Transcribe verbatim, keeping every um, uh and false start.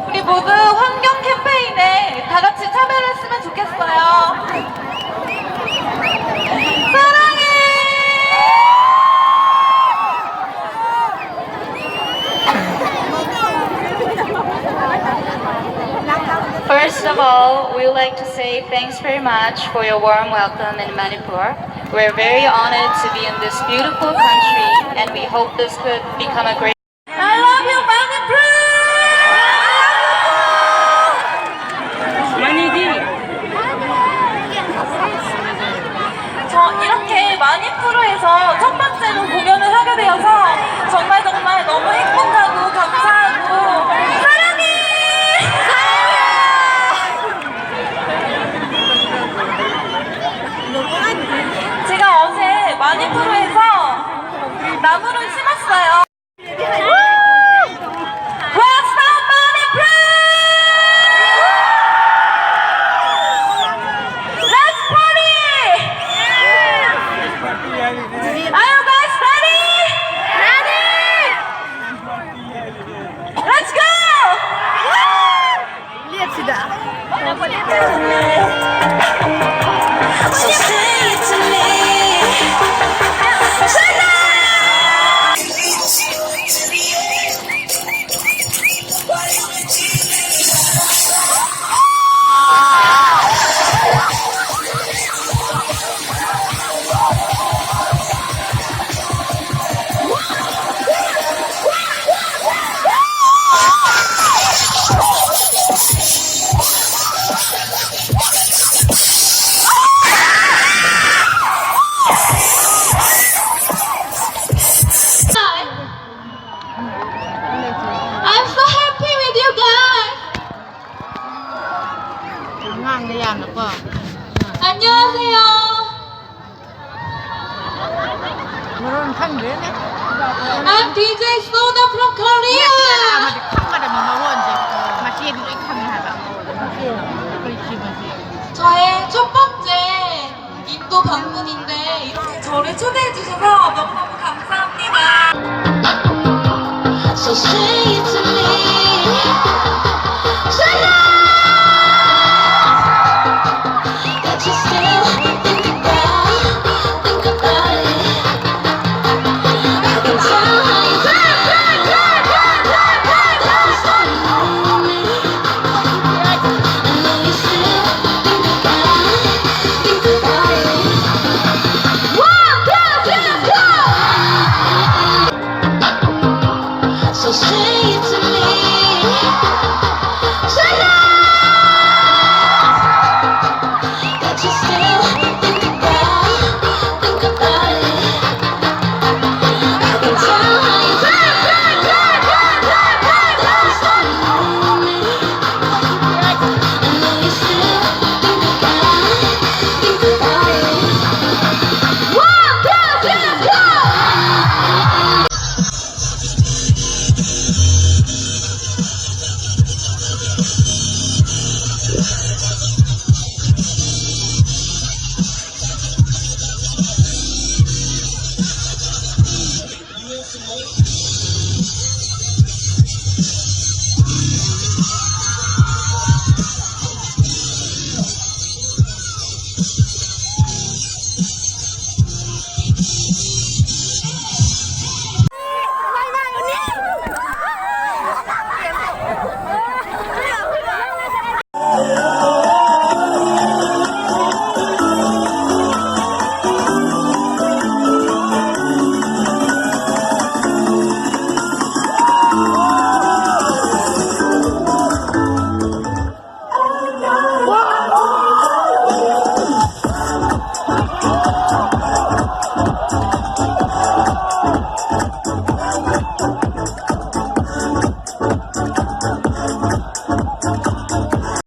우리 모두 환경 캠페인에 다 같이 참여를 했으면 좋겠어요. 사랑해! First of all, we would like to say thanks very much for your warm welcome in Manipur. We're very honored to be in this beautiful country, and we hope this could become a great I love you, Manipur! 저 이렇게 마니푸르에서 첫 번째로 공연을 하게 되어서 정말 정말 너무 행복하고 감사하고 사랑해! ꯃꯔꯣꯟ ꯈꯪꯗ꯭ꯔꯦꯅꯦ꯫ I'm D J Soda from Korea. ꯃꯥꯗꯤ ꯈꯪꯒꯗꯕꯅꯤ ꯃꯔꯣꯟꯁꯦ꯫ ꯃꯆꯦꯗꯤ ꯂꯣꯏ ꯈꯪꯉꯦ ꯍꯥꯏꯕ꯫ ꯃꯆꯦ, ꯑꯩꯈꯣꯏ ꯏꯆꯦ ꯃꯆꯦ꯫ 저의 첫 번째 인도 방문인데 이렇게 저를 초대해 주셔서 너무너무 감사합니다. So say it to me. Say it. That you still think about, think about it. I can tell how you feel. I know you still think about, think about it. One, two, three, let's go! So say it to me. Say it! That you still think about, think about it. I can tell how you feel. I know you still think about, think about it. One, two, three, let's go!